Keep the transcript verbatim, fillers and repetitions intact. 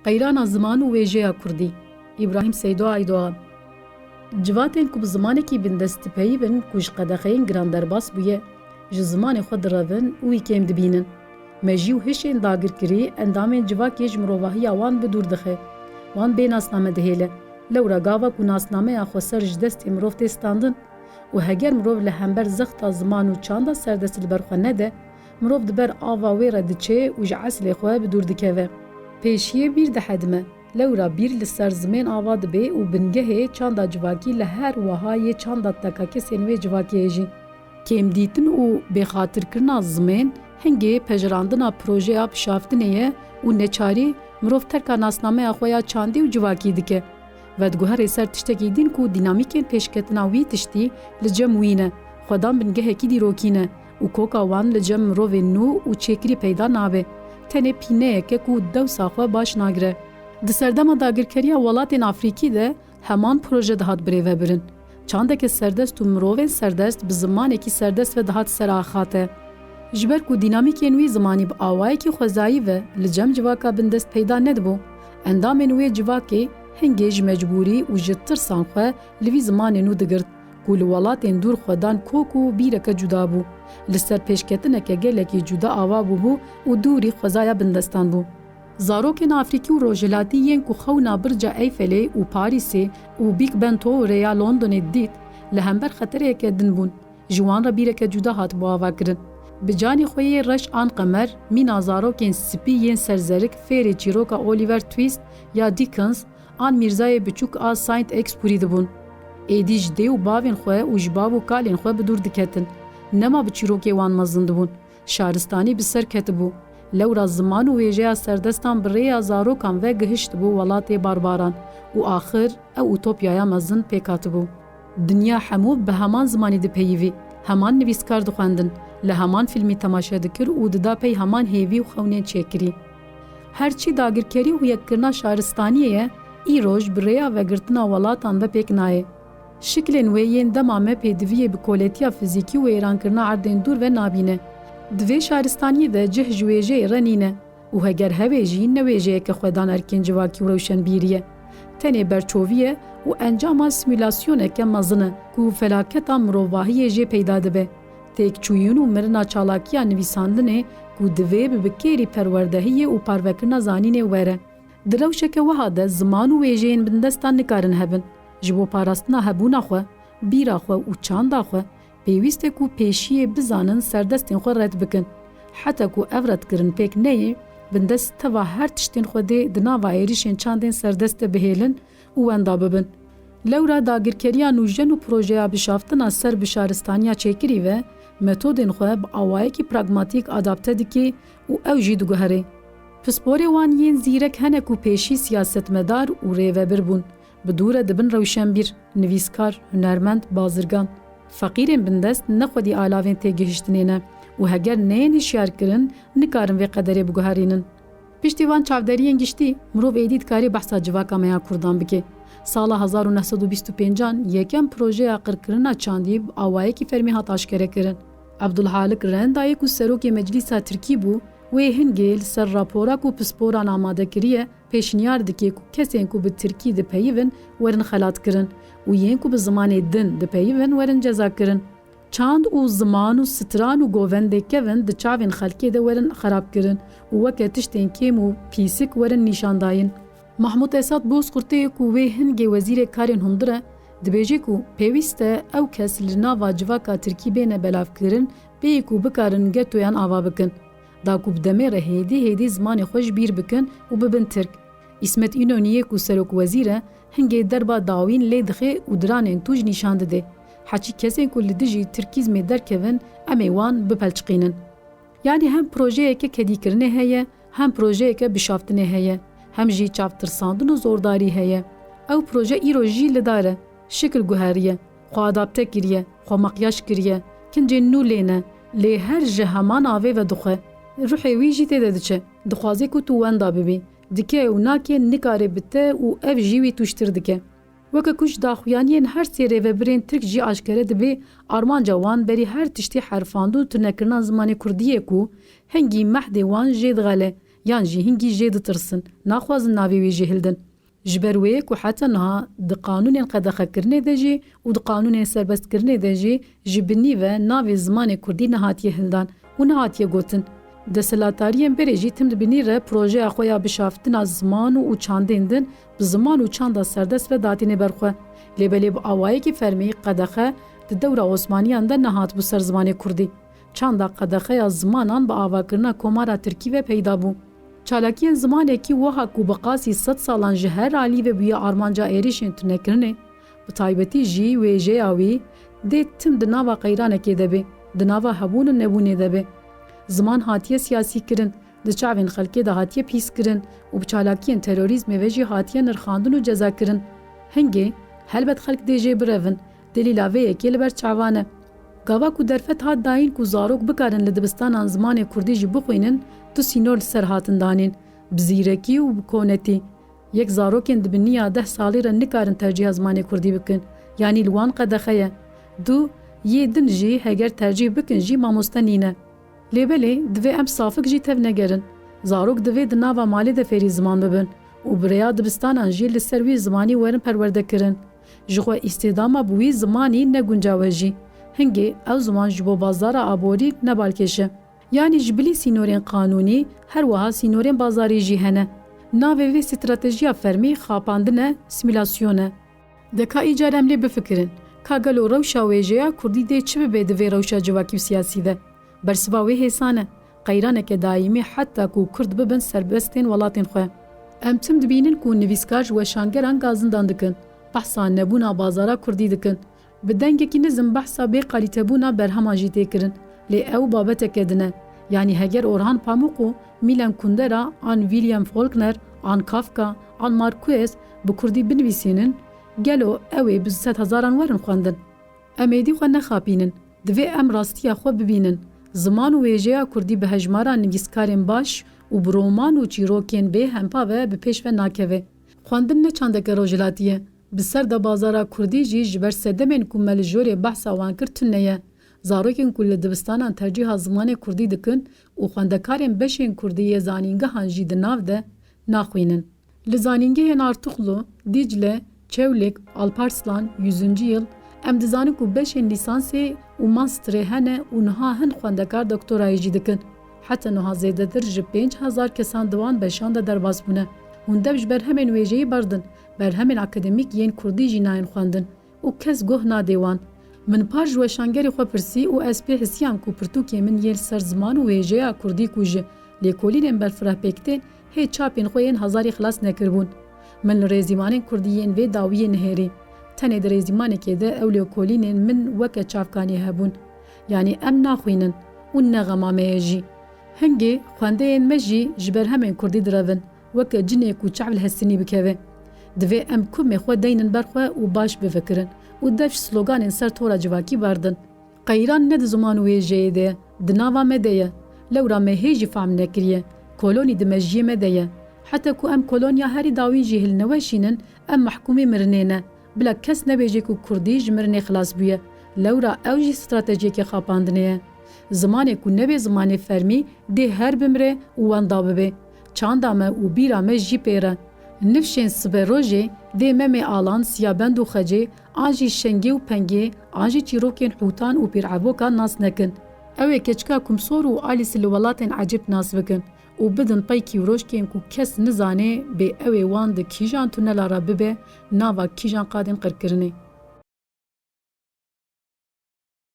Qeyrana ziman û wêjeya kurdî. Îbrahîm Seydo Aydogan. Civatên ku bi zimanekî bindest dipeyivin ku ji qedexeyên giran derbas bûye, ji zimanê xwe direvin û wî kêm dibînin. Mejî û hişên dagirkirî endamên civakê ji mirovahiya wan bi dûr dixe. Wan bê nasname dihêle. Lewra gava ku nasnameya xweser ji destê mirov tê standin û heger mirov li hember zexta ziman û çanda serdest li ber xwe nede, mirov di ber ava wê re diçe û ji eslê xwe bi dûr dikeve. Pêşiyê bîr dihedime. Lewra bîr li ser zimên ava dibe û bingehê çanda civakî li her wiha yê çanda tekakesên wê civakê ye jî. Kêmdîtin û bêxatirkirina zimên hingê pejirandina projeya bişaftinê ye û neçarî mirov terka nasnameya xwe ya çandî û civakî dike. Vediguherê ser tiştekî din ku dînamîkên pêşketina wî tiştî li cem wî ne, xwedan bingehekî dîrokî ne û koka wan li cem mirovên nû û çêkirî peyda nabe. Tenê pîneyeke ku dewsa xwe baş nagire. Di serdema dagirkeriya welatên Afrîkî de heman proje dihat birêvebirin. Çandeke serdest û mirovên serdest bi zimanekî serdest ve dihat ser axate. Ji ber ku dînamîkên wî zimanî bi awayekî xwezayî ve li cem civaka bindest peyda nedibû, endamên wê civakê hingê ji mecbûrî û ji tirsan xwe li vî zimanê nû digirt ku li welatên dûr xwedan kok û bîreke cuda bû. Li ser pêşketineke gelekî cuda ava bûbû û dûrî xwezaya bindestan bû. Zarokên Afrîkî û Rojhilatî yên ku xewna Birca Eyfelê û Parîsê û Big Ben Towerê ya Londonê dît, li hember xetereyeke din bûn. Ji wan re bîreke cuda hatibû avakirin. Bi canê xwe yê reş an qemer, mîna zarokên spî yên serzerik fêrê çîroka Oliver Twist ya Dickens an Mîrzayê Biçûk a Saint Exupéry dibûn. Êdî ji dê û bavên xwe û ji bav û kalên xwe bi dûr diketin. Nema bi çîrokê wan mezin dibûn. Şaristanî bi ser ketibû. Lewra ziman û wêjeya serdestan bi rêya zarokan ve gihiştibû welatê barbaran û axir ew utopyaya mezin pêk hatibû. Dinya hemû bi heman zimanî dipeyivî, heman nivîskar dixwendin, li heman fîlmî temaşe dikir û dida pey heman hêvî û xewnên çêkirî. Her çi dagirkerî û yekkirina şaristaniyê ye, îroj bi rêya vegirtina welatan ve pêk nayê. Şiklên wê yên dema me pêdiviyê bi koletiya fizîkî û wêrankirina erdên dûr ve nabîne. Di vê şaristaniyê de cih ji wêjeyê re nîne û heger hebe jî ne wêjeyeke xwedan erkên civakî û rewşenbîrî ye. Tenê berçovî ye û encama simulasyoneke mezin e ku felaketa mirovahiyê jê peyda dibe. Têkçûyîn û mirina çalakiya nivîsandinê ku divê bi bikêrî perwerdehiyê û parvekirina zanînê were. Di rewşeke wiha de ziman û wêjeyên bindestan nikarin hebin. Ji bo parastina hebûna xwe, bîra xwe û çanda xwe, pêwîst e ku pêşiyê bizanin serdestên xwe red bikin. Heta ku ev redkirin pêk neyê, bindest teva her tiştên xwe dê di nava êrîşên çandên serdest de bihêlin û wenda bibin. Lewra dagirkeriya nûjen û projeya bişaftina ser bi şaristaniya çêkirî ve, metodên xwe bi awayekî pragmatîk adapte dike û ew jî diguherê. Pisporê wan yên zîrek hene ku pêşî siyasetmedar û rêvebir bûn. Bi dû re dibin rewşenbîr, nivîskar, hunermend, bazirgan. Feqîrên bindest ne xwedî alavên têgihiştinê ne û heger neyên hişyarkirin, nikarin vê qederê biguherînin. Piştî van çavderiyên giştî, mirov êdî dikarê behsa civaka me ya kurdan bike. Sala hezar û neh sed û bîst û pêncan yekem projeya qirkirina çandî bi awayekî fermî hat aşkerekirin. Ebdulhalik Renda yê ku serokê Meclîsa Tirkî bû, wê hingê li ser rapora ku pisporan amade kiriye, pêşniyar dike ku kesên ku bi tirkî dipeyivin werin xelatkirin û yên ku bi zimanê din dipeyivin werin cezakirin. Çand û ziman û stran û govendê kevin di çavên xelkê de werin xerabkirin û weke tiştên kêm û pîsik werin nîşandayîn. Mahmûd Esad Bozkurtê ku wê hingê wezîrê karên hundir e, dibêje ku pêwîst e ew kes li nava civaka tirkî bêne belavkirin, bêyî ku bikarin getoyan ava bikin. Da ku bi demê re hêdî hêdî zimanê xwe ji bîr bikin û bibin tirk. Îsmet Înonî yê ku serokwezîr e, hingê derba dawîn lê dixe û diranên tûj nîşan dide. Heçî kesên ku li dijî tirkîzmê derkevin, em ê wan bipelçiqînin. Yanî hem projeyeke kedîkirinê heye, hem projeyeke bişaftinê heye, hem jî çavtirsandin û zordarî heye. Ew proje îro jî li dar e, şikil guheriye, xwe adapte kiriye, xwe makyaj kiriye, kincên nû lê ne, lê her ji heman avê vedixwe. Ruhê wî jî tê de diçe, dixwaze ku tu wenda bibî. Dike û nake, nikare bi te û ev jî wî tûjtir dike. Weke ku ji daxuyaniyên her sê rêvebirên tirk jî aşkere dibe, armanca wan berî her tiştî herfandin û tunekirina zimanê kurdî ye ku hingî mehdê wan jê dixele, yan jî hingî jê ditirsin, naxwazin navê wê jî hildin. Ji ber wê ku heta niha di qanûnên qedexekirinê de jî û di qanûnên serbestkirinê de jî ji binî ve navê zimanê kurdî nehatiye hildan û nehatiye gotin. Desthilatdariyên berê jî tim di binî re projeya xwe ya bişaftina ziman û çandên din bi ziman û çanda serdest ve datîne ber xwe. Lê belê bi awayekî fermî qedexe di dewra Osmaniyan de nehatibû ser zimanê kurdî. Çanda qedexeya zimanan bi avakirina Komara Tirkî ve peyda bû. Çalakiyên zimanekî wiha ku bi qasî sed salan ji her alî ve bûye armanca êrîşên tunekirinê, bi taybetî jî wêjeya wî dê tim di nava qeyranekê de be, di nava hebûn û nebûnê de be. Ziman hatiye siyasî kirin, di çavên xelkê de hatiye pîs kirin û bi çalakiyên terorîzmê ve jî hatiye nirxandin û ceza kirin. Hingê, helbet xelk dê jê birevin, delîla vê yekê li ber çavan e. Gava ku derfet hat dayîn ku zarok bikarin li dibistanan zimanê kurdî jî bixwînin, du sînor li ser hatin danîn, bi zîrekî û bi konetî. Yek, zarokên di biniya deh salî re nikarin tercîha zimanê kurdî bikin, yanî li wan qedexe ye. Du, yê din jî heger tercîh bikin jî mamoste nîne. Lê belê, divê em safik jî tevnegerin. Zarok divê di nava malê de fêrî ziman bibin û bi rêya dibistanan jî li ser wî zimanî werin perwerdekirin. Jixwe îstîhdama bi wî zimanî ne guncaw e jî. Hingê ew ziman ji bo bazara aborî ne balkêş e. Yanî ji bilî sînorên qanûnî, her wiha sînorên bazarî jî hene. Navê vê stratejiya fermî xapandin e, simîlasyon e. De ka îcar em lê bifikirin, ka gelo rewşa wêjeya kurdî dê çi bibe di vê rewşa civakî û siyasî de? Bersiva wê hêsan e. Qeyraneke daîmî heta ku kurd bibin serbestên welatên xwe. Em tim dibînin ku nivîskar ji weşangeran gazindan dikin, behsa nebûna bazara kurdî dikin. Bi dengekî nizm behsa bêqalîtebûna berheman jî tê kirin. Lê ew babeteke din e. Yanî heger Orhan Pamuk û Milan Kundera an William Faulkner an Kafka an Marquez bi kurdî binivîsînin, gelo ew ê bi sedhezaran werin xwendin? Em êdî xwe nexapînin. Divê em rastiya xwe bibînin. Ziman û wêjeya kurdî bi hejmara nivîskarên baş û bi roman û çîrokên bê hempa ve bi pêş ve nakeve. Xwendin ne çandeke rojhilatî ye. Bi ser de bazara kurdî jî ji ber sedemên ku me li jorê behsa wan kir tune ye. Zarokên ku li dibistanan tercîha zimanê kurdî dikin û xwendekarên beşên kurdî yê zanîngehan jî di nav de naxwînin. Li zanîngehên Artuklu, Dîcle, Çewlik, Alparslan, Yüzüncü Yıl, em dizanin ku beşên lîsansê û masterê hene û niha hin xwendekar doktorayê jî dikin. Heta niha zêdetir ji pênc hezar kesan di wan beşan de derbas bûne. Hûn dev ji berhemên wêjeyî berdin, berhemên akademîk yên kurdî jî nayên xwendin û kes guh nadê wan. Min par ji weşangerê xwe pirsî û ez pê hisiyam ku pirtûkê min yên li ser ziman û wêjeya kurdî ku ji lêkolînên berfireh pêk tên, hê çapên xwe yên hezarî xilas nekiribûn. Min li rêzîmanên kurdî yên vê dawiyê nihêrî. Tenê di rêzîmanekê de ew lêkolînên min weke çavkaniyê hebûn. Yanî em naxwînin û ne xema me ye jî. Hingê xwendeyên me jî ji berhemên kurdî direvin, weke cinê ku çav li hesinî bikeve. Divê em kumê xwe deynin ber xwe û baş bifikirin û dev ji sloganên ser tora civakî berdin. Qeyran ne di ziman û wêjeyê de ye, di nava me de ye. Lewra me hê jî fehm nekiriye. Kolonî di mejiyê me de ye. Heta ku em kolonya herî dawîn jî hilneweşînin, em mehkûmê mirinê ne. Bila kes nebêje ku kurdî ji mirinê xilas bûye. Lewra ew jî stratejiyeke xapandinê ye. Zimanê ku nebe zimanê fermî dê her bimire û wenda bibe. Çanda me û bîra me jî pê re. Nifşên siberojê dê Memê Alan, Siyabend û Xecê, an jî Şengê û Pengê, an jî çîrokên Hûtan û Pîr Ebokan nas nekin. Ew ê keçika Kumsor û Alîsî li welatên ecêb nas bikin û bidin pey kîvroşkên ku kes nizane bê ew ê wan di kîjan tunela re bibe, nava kîjan qadên qirkirinê.